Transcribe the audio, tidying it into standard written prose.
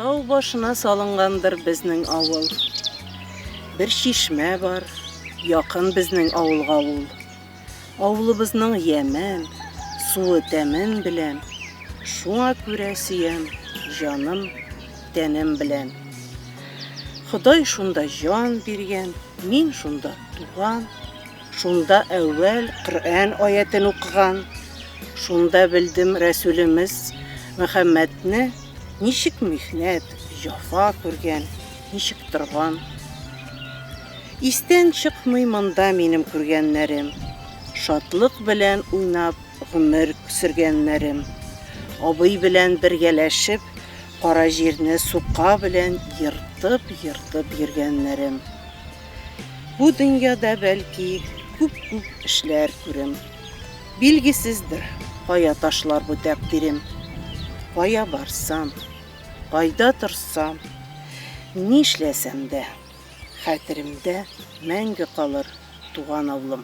Тау башына салынгандыр безнең авыл. Бер чишмә бар, якын безнең авылга ул. Авылыбызның ямен, суы тәмен беләм, Шуңа күрә сөям җаным, тәнем белән. Ходай шунда җан биргән, мин шунда туган, Шунда әүвәл Коръән аятен укыган, Шунда белдем Рәсүлемез Мөхәммәдне Ничек михнәт, җафа күргән, ничек торган. Истән чыкмый монда минем күргәннәрем, Шатлык белән уйнап гомер сөргәннәрем. Абый белән бергәләшеп кара җирне сука белән ертып-ертып йөргәннәрем. Бу дөньяда, бәлки, күп-күп эшләр күрем. Билгесездер, кая ташлар бу тәкъдирем. Кая барсам, кайда торсам, нишләсәм дә, хәтеремдә мәңге калыр туган авылым.